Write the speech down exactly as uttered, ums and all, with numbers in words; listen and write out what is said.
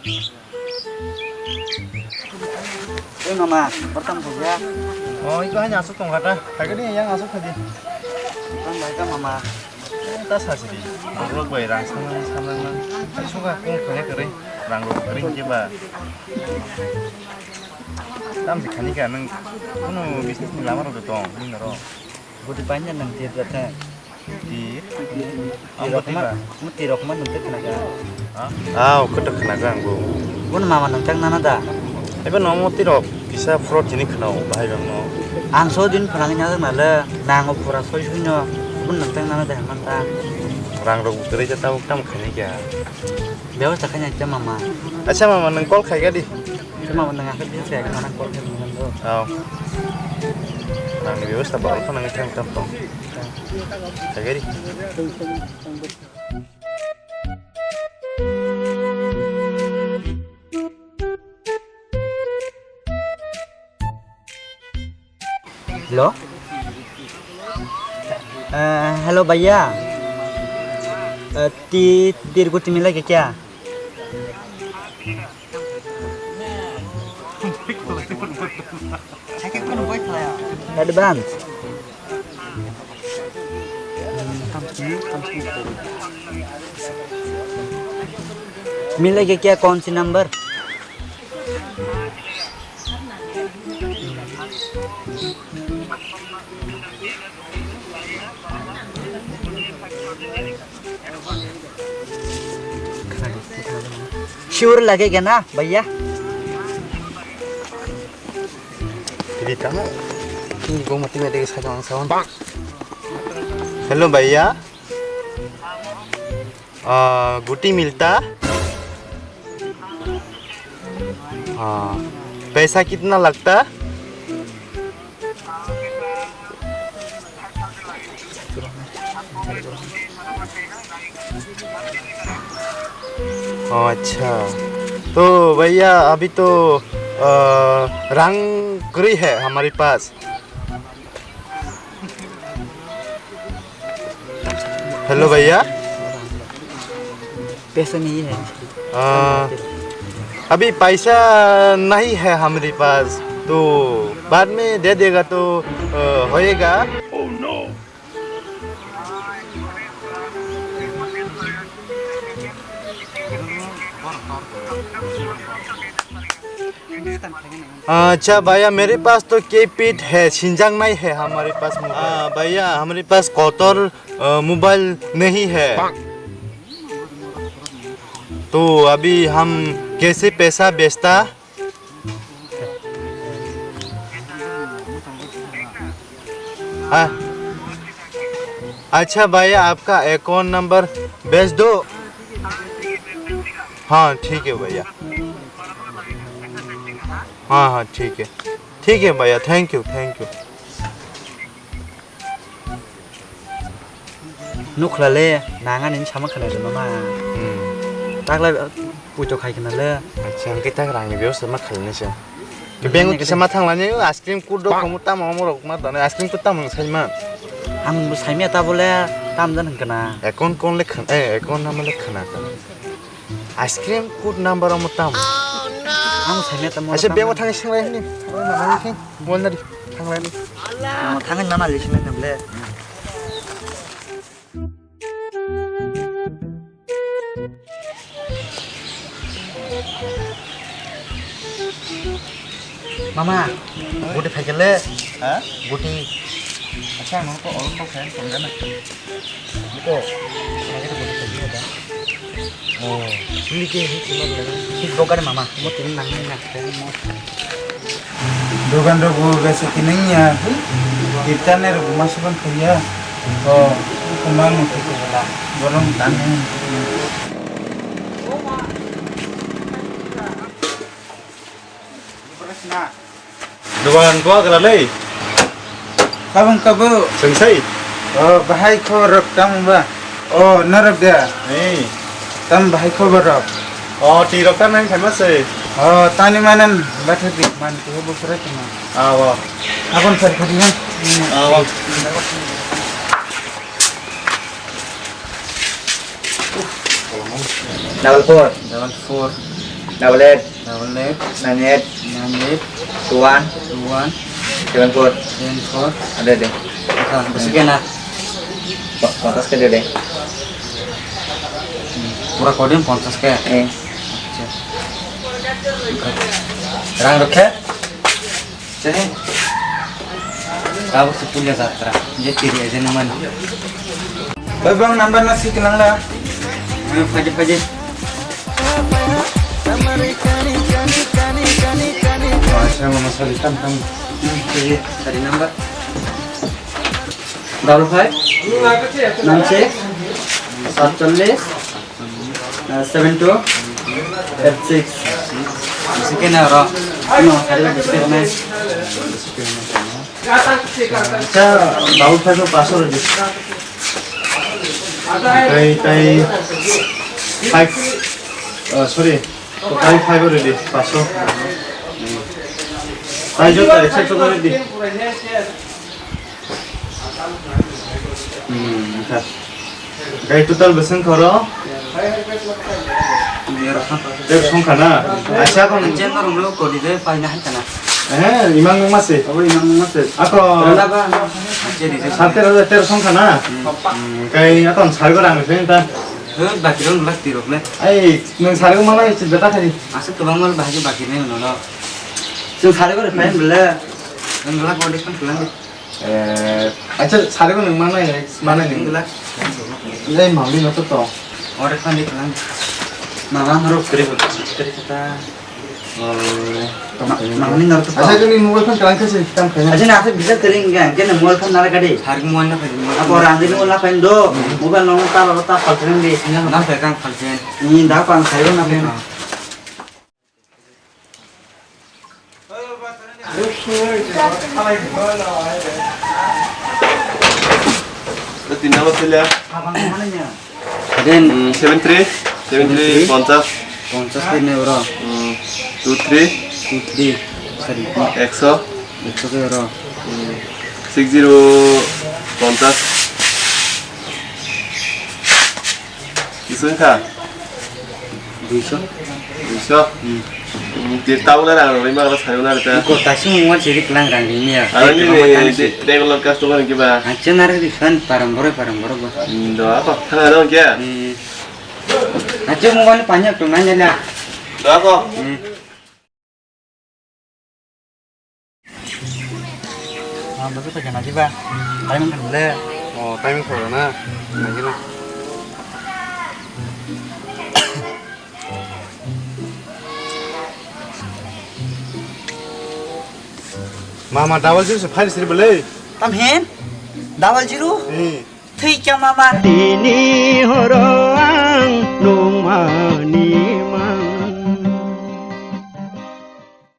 Oi mama, bortam thangya. Oh, iko hai asuk tongkha ta. Thagdi yang asuk thagdi. Bortam bai ta mama. Ta sasi di. Borok bai rang samang samang. Suka kung khane kare. Rang rok kare ke ba. Tam si khani ka nang. Kuno business ni lama rok tong. Ni naro. Budi panya nang dia dia ta. Di. Tirok ma, tirok ma nung te khna ka. Ah, khutuk khna ka ang bo. Bun mama nung tang nana da. Ebe no mo tirok kisa fraud jini khna o bahai bang no. Ang so din phana nya na le nang o pura soi sui no. Bun nung tang nana da man ta. Rang rok butore ja ta tam khani kya. Bebostha khaina kya mama. Acha mama nung call khai ga di. Khe mama nang akhe bini khe nang call khe nang do. Oh. Nang ni bebostha ba kha nang thang tam tong. Thagari. Hello. Eh, hello भैया। Eh, ती तेरे को मिला क्या? Advance। मिलेगा क्या? कौन सी number? Sure लगेगा ना भैया? Hello भैया। आ, गुटी मिलता? हाँ। पैसा कितना लगता? अच्छा। तो भैया, अभी तो, अ, रंग करी है हमारे पास। हेलो भैया। पैसा नहीं है। आ, अभी पैसा नहीं है हमारे पास, तो बाद में दे देगा तो, अ, होएगा। अच्छा भैया, मेरे पास तो कीपैड है, सिंजांग नहीं है हमारे पास मोबाइल। हाँ, भैया, हमारे पास कतर, अ, मोबाइल नहीं है। तो अभी हम कैसे पैसा भेजता? हाँ। अच्छा भैया, आपका अकाउंट नंबर भेज दो। हाँ, ठीक है भैया। हाँ, हाँ, ठीक है। ठीक है भैया, thank you, thank you। Nukhlale, nangani sama khana rwma ma. Hmm. Takla puito khai khana le. Acha, hwnkhe tak rangni bebosta ma khainai se. Nangni Bank kisa ma thanglani, ice cream code rok komo tamo omo rok ma dano, ice cream code tamo sai ma. Ang bo saimya ta bole tam jan hwnkhe na. Account kon le khana, eh, account number le khana ka. Ice cream code number omo tam. Ang saimya ta mo. Acha, tam bego jan. Thang sing lai ni. Mo na di, thang lai ni. Mo thang na ma le sing na le. Mama, guti phaikele. Ha? Guti. Acha, ang nono kok olong kok khayan tong jana. Ito, lagi to guti phaikele ta. Oh, hindi ke hindi sila bela. Hindi ko kare mama, mo tini nang nang nang mo. Dogan rok bo besa kinai ya, kirtan rok bo masa ban kaya. Oh, kumang mo kaya bela. Borong tani. Dogan ko agra lei. Kabang kabo. Sengsai. Oh, bahai kho rok tam ba. Oh, norok da. Ni. Tam bahai kho borok. Oh, ti rok ta nang khaima se. Oh, tani manan batha di man ko bo kra tama. Ah, wa. Abon sar khadi ha. Ah, wa. Double four. Double four. Double eight. Double eight. Nine eight. Nine eight. Two one. Two one. Seven four. Seven four. Ada deh. Aka, besi kena. Ponchas ke deh. Pura kodim ponchas ke? Eh. Acha. Rang rokhe? Sini. Tabuk se puja jatra. Je tiri aja naman. Oi bang, number na si kelang la. Ayo, phaji, phaji. Acha, mama sari tam tam. Hmm, phaji, sari number. Double five, nine six, satchollis, seven two, eight six. Bisi kena oro. Ano, sari bisi kena. Acha, double five o paso redi. Tai, tai, five, uh, sorry, tai five o redi, paso. Tai jota, eksa jota redi. Hmm, acha. Gai total beseng khoro? Tero songkha na? Acha kon. Chen no romlo kodi de paina hai kana. Eh, imang mase. Abo imang mase. Ako. Rala ba. Chen ni. Sat tero, tero songkha na? Hmm. Kai aton sari go rang sen ta. He, baki ron lak tirok le. Ai, nang sari go mana isi beta khai. Asa kebang mal bahagi baki ne no no. Sing sari go re pain bele. Nang lak body kan pulang. Eh, acha, sari ko nung manai, manai nung. Wngla. Ei, mangli no to to. Ore khandi khlang. Mama norok kri bol, kri kata. Oh, mangli norok to. Acha, kini mobile phone kalang kasi, tam kaya. Acha, na asa bisa kering kan, kena mobile phone nara kadi. Sari ko mobile na kadi. Apa orang ini mobile phone do, mobile nong ta lo ta phal kering di. Na kaya kan phal kering. Ni da pang sari ko na kering. Tin number sila. Then, mm, seven three, seven three, seven three, ponchas. Ponchas ke ne oro. Mm, two three. Two three. Sorry. Ekso. Ekso ke oro. Mm, six zero ponchas. Kisung kha? Duiso. Duiso? Hmm. Hmm, tir tau na rang rwi ma sari na ta. Ko ta sung mo chiri klang rang ri miya. Ano ni regular customer ki ba? Acha na ri fan param boro param boro ba. Hmm, do ako. Thana do kya? Hmm. Acha mo wani panya tu nanya la. Do ako. Hmm. Ah, bagus aja nanti, Bang. Timing kan boleh. Oh, timing kalau na. Lagi na. Mama, double zero se file siri boleh. Tam hen? Double zero? Hmm. Thui cha mama. Tini horo